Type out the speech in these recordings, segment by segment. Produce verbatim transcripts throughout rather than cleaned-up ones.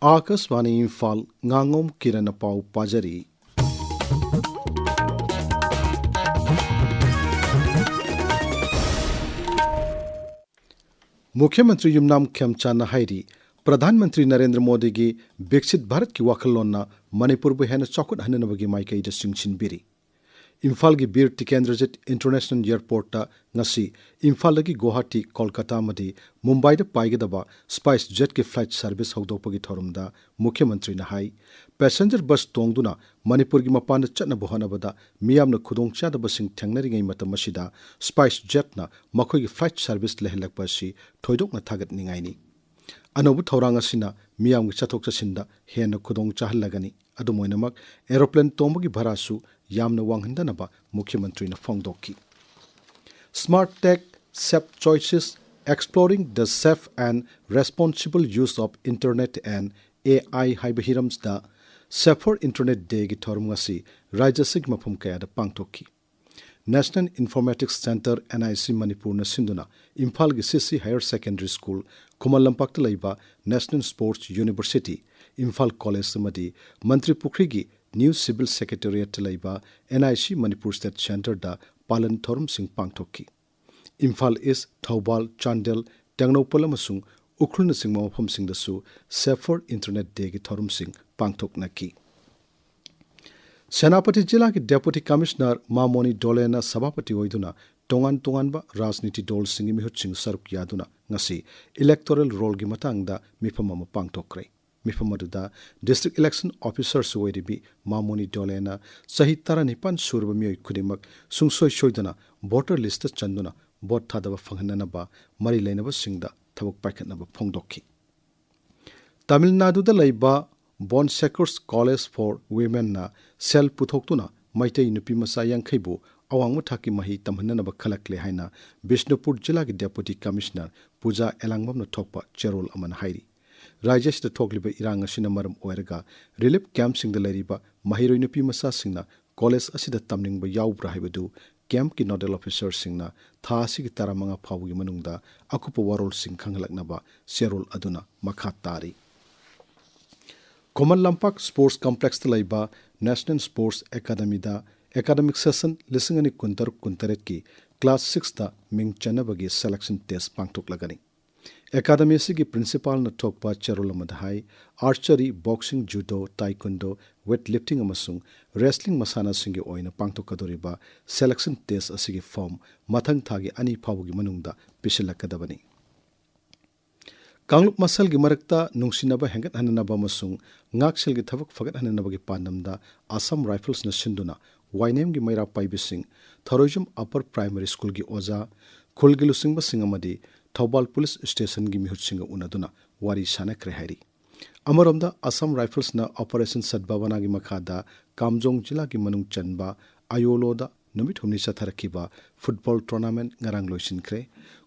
ꯑꯥꯀꯥꯁꯕꯥꯅꯤ ꯏꯝꯐꯥꯜ, ꯉꯥꯉꯣꯝ ꯀꯤꯔꯟꯅ ꯄꯥꯎ ꯄꯥꯖꯔꯤ꯫ ꯃꯨꯈ꯭ꯌ ꯃꯟꯇ꯭ꯔꯤ ꯌꯨꯝꯅꯥꯝ ꯈꯦꯝꯆꯥꯟꯅ ꯍꯥꯏꯔꯤ, ꯄ꯭ꯔꯙꯥꯟ ꯃꯟꯇ꯭ꯔꯤ ꯅꯔꯦꯟꯗ꯭ꯔ ꯃꯣꯗꯤꯒꯤ ꯕꯤꯛꯁꯤꯠ ꯚꯥꯔꯠꯀꯤ ꯋꯥꯈꯜꯂꯣꯟꯅ ꯃꯅꯤꯄꯨꯔꯕꯨ ꯍꯦꯟꯅ ꯆꯥꯎꯈꯠꯍꯟꯅꯕꯒꯤ ꯃꯥꯏꯀꯩꯗ ꯆꯤꯡꯁꯤꯟꯕꯤꯔꯤ꯫ ꯏꯝꯐꯥꯜꯒꯤ ꯕꯤꯔ ꯇꯤꯀꯦꯟꯗ꯭ꯔꯖꯤꯠ ꯏꯟꯇꯔꯅꯦꯁꯅꯦꯜ ꯑꯦꯌꯔꯄꯣꯔꯠꯇ ꯉꯁꯤ ꯏꯝꯐꯥꯜꯗꯒꯤ ꯒꯨꯋꯥꯍꯥꯇꯤ, ꯀꯣꯜꯀꯇꯥ ꯑꯃꯗꯤ ꯃꯨꯝꯕꯥꯏꯗ ꯄꯥꯏꯒꯗꯕ ꯁ꯭ꯄꯥꯏꯁ ꯖꯦꯠꯀꯤ ꯐ꯭ꯂꯥꯏꯠ ꯁꯔꯚꯤꯁ ꯍꯧꯗꯣꯛꯄꯒꯤ ꯊꯧꯔꯝꯗ ꯃꯨꯈ꯭ꯌ ꯃꯟꯇ꯭ꯔꯤꯅ ꯍꯥꯏ, ꯄꯦꯁꯦꯟꯖꯔ ꯕꯁ ꯇꯣꯡꯗꯨꯅ ꯃꯅꯤꯄꯨꯔꯒꯤ ꯃꯄꯥꯟꯗ ꯆꯠꯅꯕ ꯍꯣꯠꯅꯕꯗ ꯃꯤꯌꯥꯝꯅ ꯈꯨꯗꯣꯡꯆꯥꯗꯕꯁꯤꯡ ꯊꯦꯡꯅꯔꯤꯉꯩ ꯃꯇꯝ ꯑꯁꯤꯗ ꯁ꯭ꯄꯥꯏꯁ ꯖꯦꯠꯅ ꯃꯈꯣꯏꯒꯤ ꯐ꯭ꯂꯥꯏꯠ ꯁꯔꯚꯤꯁ ꯂꯩꯍꯜꯂꯛꯄ ꯑꯁꯤ ꯊꯣꯏꯗꯣꯛꯅ ꯊꯥꯒꯠꯅꯤꯡꯉꯥꯏꯅꯤ꯫ ꯑꯅꯧꯕ ꯊꯧꯔꯥꯡ ꯑꯁꯤꯅ ꯃꯤꯌꯥꯝꯒꯤ ꯆꯠꯊꯣꯛ ꯆꯠꯁꯤꯟꯗ ꯍꯦꯟꯅ ꯈꯨꯗꯣꯡ ꯆꯥꯍꯜꯂꯒꯅꯤ꯫ ꯑꯗꯨꯝ ꯑꯣꯏꯅꯃꯛ, ꯑꯦꯔꯣꯄ꯭ꯂꯦꯟ ꯇꯣꯡꯕꯒꯤ ꯚꯔꯥꯁꯨ ꯌꯥꯝꯅ ꯋꯥꯡꯍꯟꯗꯅꯕ ꯃꯨꯈ꯭ꯌ ꯃꯟꯇ꯭ꯔꯤꯅ ꯐꯣꯡꯗꯣꯛꯈꯤ꯫ Smart Tech, Safe Choices, Exploring the Safe and Responsible Use of Internet and AI ꯍꯥꯏꯕ ꯍꯤꯔꯝꯁꯤꯗ Safer Internet Dayꯒꯤ ꯊꯧꯔꯝ ꯉꯁꯤ ꯔꯥꯖ꯭ꯌꯁꯤꯒꯤ ꯃꯐꯝ ꯀꯌꯥꯗ ꯄꯥꯡꯊꯣꯛꯈꯤ꯫ National Informatics Centre, NIC ꯃꯅꯤꯄꯨꯔꯅ ꯁꯤꯟꯗꯨꯅ ꯏꯝꯐꯥꯜꯒꯤ CC Higher Secondary School, ꯈꯨꯃꯟ ꯂꯝꯄꯥꯛꯇ ꯂꯩꯕ National Sports University, Imphal College ꯑꯃꯗꯤ ꯃꯟꯇ꯭ꯔꯤ ꯄꯨꯈ꯭ꯔꯤꯒꯤ New Civil Secretariatꯇ ꯂꯩꯕ NIC ꯃꯅꯤꯄꯨꯔ State Centreꯗ ꯄꯥꯂꯟ ꯊꯧꯔꯝꯁꯤꯡ ꯄꯥꯡꯊꯣꯛꯈꯤ꯫ ꯏꯝꯐꯥꯜ ꯏꯁ꯭ꯠ, ꯊꯧꯕꯥꯜ, ꯆꯥꯟꯗꯦꯜ, ꯇꯦꯡꯅꯧꯄꯜ ꯑꯃꯁꯨꯡ ꯎꯈ꯭ꯔꯨꯜꯅꯆꯤꯡꯕ ꯃꯐꯝꯁꯤꯡꯗꯁꯨ Safer Internet Dayꯒꯤ ꯊꯧꯔꯝꯁꯤꯡ ꯄꯥꯡꯊꯣꯛꯅꯈꯤ꯫ ꯁꯦꯅꯥꯄꯇꯤ ꯖꯤꯂꯥꯒꯤ Deputy Commissioner ꯃꯥꯃꯣꯅꯤ ꯗꯣꯂꯦꯅ ꯁꯚꯥꯄꯇꯤ ꯑꯣꯏꯗꯨꯅ ꯇꯣꯉꯥꯟ ꯇꯣꯉꯥꯟꯕ ꯔꯥꯖꯅꯤꯇꯤ ꯗꯜꯁꯤꯡꯒꯤ ꯃꯤꯍꯨꯠꯁꯤꯡ ꯁꯔꯨꯛ ꯌꯥꯗꯨꯅ ꯉꯁꯤ electoral rollꯒꯤ ꯃꯇꯥꯡꯗ ꯃꯤꯐꯝ ꯑꯃ ꯄꯥꯡꯊꯣꯛꯈ꯭ꯔꯦ꯫ ꯃꯤꯐꯝ ꯑꯗꯨꯗ District Election Officerꯁꯨ ꯑꯣꯏꯔꯤꯕꯤ ꯃꯥꯃꯣꯅꯤ ꯗꯣꯂꯦꯅ ꯆꯍꯤ ꯇꯔꯥꯅꯤꯄꯥꯟ ꯁꯨꯔꯕ ꯃꯤꯑꯣꯏ ꯈꯨꯗꯤꯡꯃꯛ ꯁꯨꯡꯁꯣꯏ ꯁꯣꯏꯗꯅ voter listꯇ ꯆꯟꯗꯨꯅ vote ꯊꯥꯗꯕ ꯐꯪꯍꯟꯅꯅꯕ ꯃꯔꯤ ꯂꯩꯅꯕꯁꯤꯡꯗ ꯊꯕꯛ ꯄꯥꯏꯈꯠꯅꯕ ꯐꯣꯡꯗꯣꯛꯈꯤ꯫ ꯇꯥꯃꯤꯜ ꯅꯥꯗꯨꯗ ꯂꯩꯕ Bonsecore's College for Womenꯅ ꯁꯦꯜ ꯄꯨꯊꯣꯛꯇꯨꯅ ꯃꯩꯇꯩ ꯅꯨꯄꯤ ꯃꯆꯥ ꯌꯥꯡꯈꯩꯕꯨ ꯑꯋꯥꯡꯕ ꯊꯥꯛꯀꯤ ꯃꯍꯩ ꯇꯝꯍꯟꯅꯅꯕ ꯈꯜꯂꯛꯂꯦ ꯍꯥꯏꯅ ꯕꯤꯁꯅꯨꯄꯨꯔ ꯖꯤꯂꯥꯒꯤ Deputy Commissioner ꯄꯨꯖꯥ ꯑꯦꯂꯥꯡꯕꯝꯅ ꯊꯣꯛꯄ ꯆꯦꯔꯣꯜ ꯑꯃꯅ ꯍꯥꯏꯔꯤ꯫ ꯔꯥꯖ꯭ꯌ ꯑꯁꯤꯗ ꯊꯣꯛꯂꯤꯕ ꯏꯔꯥꯡ ꯑꯁꯤꯅ ꯃꯔꯝ ꯑꯣꯏꯔꯒ relief campꯁꯤꯡꯗ ꯂꯩꯔꯤꯕ ꯃꯍꯩꯔꯣꯏ ꯅꯨꯄꯤ ꯃꯆꯥꯁꯤꯡꯅ college ꯑꯁꯤꯗ ꯇꯝꯅꯤꯡꯕ ꯌꯥꯎꯕ꯭ꯔꯥ ꯍꯥꯏꯕꯗꯨ campꯀꯤ nodal officerꯁꯤꯡꯅ ꯊꯥ ꯑꯁꯤꯒꯤ ꯇꯔꯥꯃꯉꯥ ꯐꯥꯎꯕꯒꯤ ꯃꯅꯨꯡꯗ ꯑꯀꯨꯞꯄ ꯋꯥꯔꯣꯜꯁꯤꯡ ꯈꯪꯍꯜꯂꯛꯅꯕ ꯆꯦꯔꯣꯜ ꯑꯗꯨꯅ ꯃꯈꯥ ꯇꯥꯔꯤ꯫ ꯈꯨꯃꯟ ꯂꯝꯄꯥꯛ ꯁ꯭ꯄꯣꯔꯠꯁ ꯀꯝꯄ꯭ꯂꯦꯛꯁꯇ ꯂꯩꯕ ꯅꯦꯁꯅꯦꯜ ꯁ꯭ꯄꯣꯔꯠꯁ ꯑꯦꯀꯥꯗꯃꯤꯗ ꯑꯦꯀꯥꯗꯃꯤꯛ ꯁꯦꯁꯟ ꯂꯤꯁꯤꯡ ꯑꯅꯤ ꯀꯨꯟꯇꯔꯨꯛ ꯀꯨꯟꯇꯔꯦꯠꯀꯤ ꯀ꯭ꯂꯥꯁ ꯁꯤꯛꯁꯇ ꯃꯤꯡ ꯆꯟꯅꯕꯒꯤ ꯁꯦꯂꯦꯛꯁꯟ ꯇꯦꯁ ꯄꯥꯡꯊꯣꯛꯂꯒꯅꯤ꯫ ꯑꯦꯀꯥꯗꯃꯤ ꯑꯁꯤꯒꯤ ꯄ꯭ꯔꯤꯟꯁꯤꯄꯥꯜꯅ ꯊꯣꯛꯄ ꯆꯦꯔꯣꯜ ꯑꯃꯗ ꯍꯥꯏ, archery, boxing, judo, taekwondo, weight lifting ꯑꯃꯁꯨꯡ ꯔꯦꯁꯂꯤꯡ ꯃꯁꯥꯟꯅꯁꯤꯡꯒꯤ ꯑꯣꯏꯅ ꯄꯥꯡꯊꯣꯛꯀꯗꯧꯔꯤꯕ ꯁꯦꯂꯦꯛꯁꯟ ꯇꯦꯁ ꯑꯁꯤꯒꯤ ꯐꯣꯔꯝ ꯃꯊꯪ ꯊꯥꯒꯤ ꯑꯅꯤ ꯐꯥꯎꯕꯒꯤ ꯃꯅꯨꯡꯗ ꯄꯤꯁꯤꯜꯂꯛꯀꯗꯕꯅꯤ꯫ ꯀꯥꯡꯂꯨꯞ ꯃꯁꯦꯜꯒꯤ ꯃꯔꯛꯇ ꯅꯨꯡꯁꯤꯅꯕ ꯍꯦꯟꯒꯠꯍꯟꯅꯅꯕ ꯑꯃꯁꯨꯡ ꯉꯥꯛꯁꯦꯜꯒꯤ ꯊꯕꯛ ꯐꯒꯠꯍꯟꯅꯅꯕꯒꯤ ꯄꯥꯟꯗꯝꯗ ꯑꯁꯥꯝ ꯔꯥꯏꯐꯜꯁꯅ ꯁꯤꯟꯗꯨꯅ ꯋꯥꯏꯅꯦꯝꯒꯤ ꯃꯩꯔꯥ ꯄꯥꯏꯕꯤꯁꯤꯡ, ꯊꯧꯔꯣꯏꯖꯝ ꯑꯄꯔ ꯄ꯭ꯔꯥꯏꯃꯔꯤ ꯁ꯭ꯀꯨꯜꯒꯤ ꯑꯣꯖꯥ, ꯈꯨꯜꯒꯤ ꯂꯨꯆꯤꯡꯕꯁꯤꯡ ꯑꯃꯗꯤ ꯊꯧꯕꯥꯜ ꯄꯨꯂꯤꯁ ꯁ꯭ꯇꯦꯁꯟꯒꯤ ꯃꯤꯍꯨꯠꯁꯤꯡꯒ ꯎꯅꯗꯨꯅ ꯋꯥꯔꯤ ꯁꯥꯅꯈ꯭ꯔꯦ ꯍꯥꯏꯔꯤ꯫ ꯑꯃꯔꯣꯝꯗ, ꯑꯁꯥꯝ ꯔꯥꯏꯐꯜꯁꯅ ꯑꯣꯄꯔꯦꯁꯟ ꯁꯗꯚꯥꯕꯅꯥꯒꯤ ꯃꯈꯥꯗ ꯀꯥꯝꯖꯣꯡ ꯖꯤꯂꯥꯒꯤ ꯃꯅꯨꯡ ꯆꯟꯕ ꯑꯌꯣꯂꯣꯗ ꯅꯨꯃꯤꯠ ꯍꯨꯝꯅꯤ ꯆꯠꯊꯔꯛꯈꯤꯕ ꯐꯨꯠꯕꯣꯜ ꯇꯣꯔꯅꯥꯃꯦꯟꯠ ꯉꯔꯥꯡ ꯂꯣꯏꯁꯤꯟꯈ꯭ꯔꯦ꯫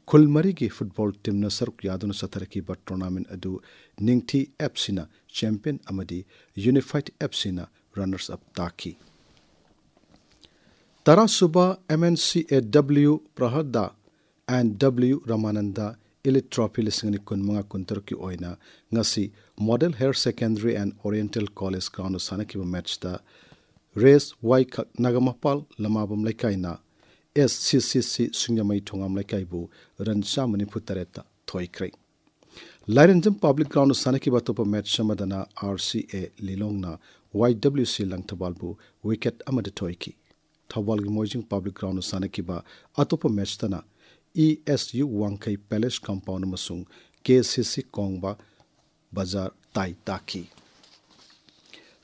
ꯈꯨꯜ ꯃꯔꯤꯒꯤ ꯐꯨꯠꯕꯣꯜ ꯇꯤꯝꯅ ꯁꯔꯨꯛ ꯌꯥꯗꯨꯅ ꯆꯠꯊꯔꯛꯈꯤꯕ ꯇꯣꯔꯅꯥꯃꯦꯟꯠ ꯑꯗꯨ ꯅꯤꯡꯊꯤ ꯑꯦꯐ ꯁꯤꯅ ꯆꯦꯝꯄꯤꯌꯟ ꯑꯃꯗꯤ ꯌꯨꯅꯤꯐꯥꯏꯠ ꯑꯦꯐ ꯁꯤꯅ ꯔꯅꯔꯁ ꯑꯞ ꯇꯥꯈꯤ꯫ ꯇꯔꯥꯁꯨꯕ M N C A W Praharda N W Ramananda elite trophy ꯂꯤꯁꯤꯡ ꯑꯅꯤ ꯀꯨꯟꯃꯉꯥ ꯀꯨꯟꯇꯔꯨꯛꯀꯤ ꯑꯣꯏꯅ ꯉꯁꯤ model higher secondary and oriental college ground ꯁꯥꯟꯅꯈꯤꯕ ꯃꯦꯠꯆꯇ ꯔꯦꯁ ꯋꯥꯏ ꯈꯛ ꯅꯥꯒꯥꯃꯄꯥꯜ ꯂꯃꯥꯕꯝ ꯂꯩꯀꯥꯏꯅ ꯑꯦꯁ ꯁꯤ ꯁꯤ ꯁꯤ ꯁꯤꯡꯖꯃꯩ ꯊꯣꯉꯥꯝ ꯂꯩꯀꯥꯏꯕꯨ ꯔꯟ ꯆꯥꯝꯃ ꯅꯤꯐꯨ ꯇꯔꯦꯠꯇ ꯊꯣꯏꯈ꯭ꯔꯦ꯫ ꯂꯥꯏꯔꯦꯟꯖꯝ ꯄꯕ꯭ꯂꯤꯛ ꯒ꯭ꯔꯥꯎꯟꯗ ꯁꯥꯟꯅꯈꯤꯕ ꯑꯇꯣꯞꯄ ꯃꯦꯠꯆ ꯑꯃꯗꯅ ꯑꯥꯔ ꯁꯤ ꯑꯦ ꯂꯤꯂꯣꯡꯅ ꯋꯥꯏ ꯗꯕ꯭ꯂꯤꯎ ꯁꯤ ꯂꯪꯊꯕꯥꯜꯕꯨ ꯋꯤꯀꯦꯠ ꯑꯃꯗ ꯊꯣꯏꯈꯤ꯫ ꯊꯧꯕꯥꯜꯒꯤ ꯃꯣꯏꯖꯤꯡ ꯄꯕ꯭ꯂꯤꯛ ꯒ꯭ꯔꯥꯎꯟꯗ ꯁꯥꯟꯅꯈꯤꯕ ꯑꯇꯣꯞꯄ ꯃꯦꯠꯆꯇꯅ ꯏ ꯑꯦꯁ ꯌꯨ ꯋꯥꯡꯈꯩ ꯄꯦꯂꯦꯁ ꯀꯝꯄꯥꯎꯟ ꯑꯃꯁꯨꯡ ꯀꯦ ꯁꯤ ꯁꯤ ꯀꯣꯡꯕ ꯕꯖꯥꯔ ꯇꯥꯏ ꯇꯥꯈꯤ꯫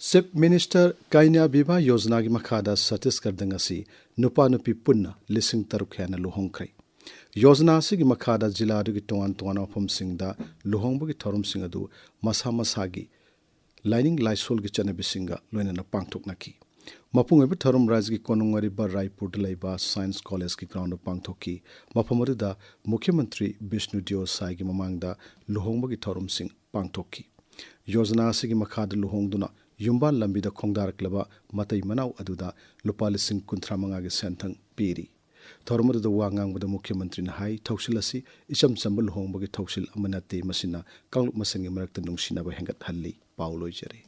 ꯆꯤꯐ ꯃꯤꯅꯤꯁꯇꯔ ꯀꯟꯌꯥ ꯕꯤꯕꯥꯍ ꯌꯣꯖꯅꯥꯒꯤ ꯃꯈꯥꯗ ꯁꯠꯇꯤꯁꯒꯔꯗ ꯉꯁꯤ ꯅꯨꯄꯥ ꯅꯨꯄꯤ ꯄꯨꯟꯅ ꯂꯤꯁꯤꯡ ꯇꯔꯨꯛ ꯍꯦꯟꯅ ꯂꯨꯍꯣꯡꯈ꯭ꯔꯦ꯫ ꯌꯣꯖꯅꯥ ꯑꯁꯤꯒꯤ ꯃꯈꯥꯗ ꯖꯤꯂꯥ ꯑꯗꯨꯒꯤ ꯇꯣꯉꯥꯟ ꯇꯣꯉꯥꯟꯕ ꯃꯐꯝꯁꯤꯡꯗ ꯂꯨꯍꯣꯡꯕꯒꯤ ꯊꯧꯔꯝꯁꯤꯡ ꯑꯗꯨ ꯃꯁꯥ ꯃꯁꯥꯒꯤ ꯂꯥꯏꯅꯤꯡ ꯂꯥꯏꯁꯣꯜꯒꯤ ꯆꯠꯅꯕꯤꯁꯤꯡꯒ ꯂꯣꯏꯅꯅ ꯄꯥꯡꯊꯣꯛꯅꯈꯤ꯫ ꯃꯄꯨꯡ ꯑꯣꯏꯕ ꯊꯧꯔꯝ ꯔꯥꯏꯖꯒꯤ ꯀꯣꯅꯨꯡ ꯑꯣꯏꯔꯤꯕ ꯔꯥꯏꯄꯨꯔꯗ ꯂꯩꯕ ꯁꯥꯏꯟꯁ ꯀꯣꯂꯦꯖꯀꯤ ꯒ꯭ꯔꯥꯎꯟꯗ ꯄꯥꯡꯊꯣꯛꯈꯤ꯫ ꯃꯐꯝ ꯑꯗꯨꯗ ꯃꯨꯈ꯭ꯌ ꯃꯟꯇ꯭ꯔꯤ ꯕꯤꯁꯅꯨ ꯗꯤꯑꯣ ꯁꯥꯏꯒꯤ ꯃꯃꯥꯡꯗ ꯂꯨꯍꯣꯡꯕꯒꯤ ꯊꯧꯔꯝꯁꯤꯡ ꯄꯥꯡꯊꯣꯛꯈꯤ꯫ ꯌꯣꯖꯅꯥ ꯑꯁꯤꯒꯤ ꯃꯈꯥꯗ ꯂꯨꯍꯣꯡꯗꯨꯅ ꯌꯨꯝꯕꯥꯜ ꯂꯝꯕꯤꯗ ꯈꯣꯡꯗꯥꯔꯛꯂꯕ ꯃꯇꯩ ꯃꯅꯥꯎ ꯑꯗꯨꯗ ꯂꯨꯄꯥ ꯂꯤꯁꯤꯡ ꯀꯨꯟꯊ꯭ꯔꯥ ꯃꯉꯥꯒꯤ ꯁꯦꯟꯊꯪ ꯄꯤꯔꯤ꯫ ꯊꯧꯔꯝ ꯑꯗꯨꯗ ꯋꯥ ꯉꯥꯡꯕꯗ ꯃꯨꯈ꯭ꯌ ꯃꯟꯇ꯭ꯔꯤꯅ ꯍꯥꯏ, ꯊꯧꯁꯤꯜ ꯑꯁꯤ ꯏꯆꯝ ꯆꯝꯕ ꯂꯨꯍꯣꯡꯕꯒꯤ ꯊꯧꯁꯤꯜ ꯑꯃ ꯅꯠꯇꯦ, ꯃꯁꯤꯅ ꯀꯥꯡꯂꯨꯞ ꯃꯁꯦꯟꯒꯤ ꯃꯔꯛꯇ ꯅꯨꯡꯁꯤꯅꯕ ꯍꯦꯟꯒꯠꯍꯜꯂꯤ꯫ ꯄꯥꯎ ꯂꯣꯏꯖꯔꯦ꯫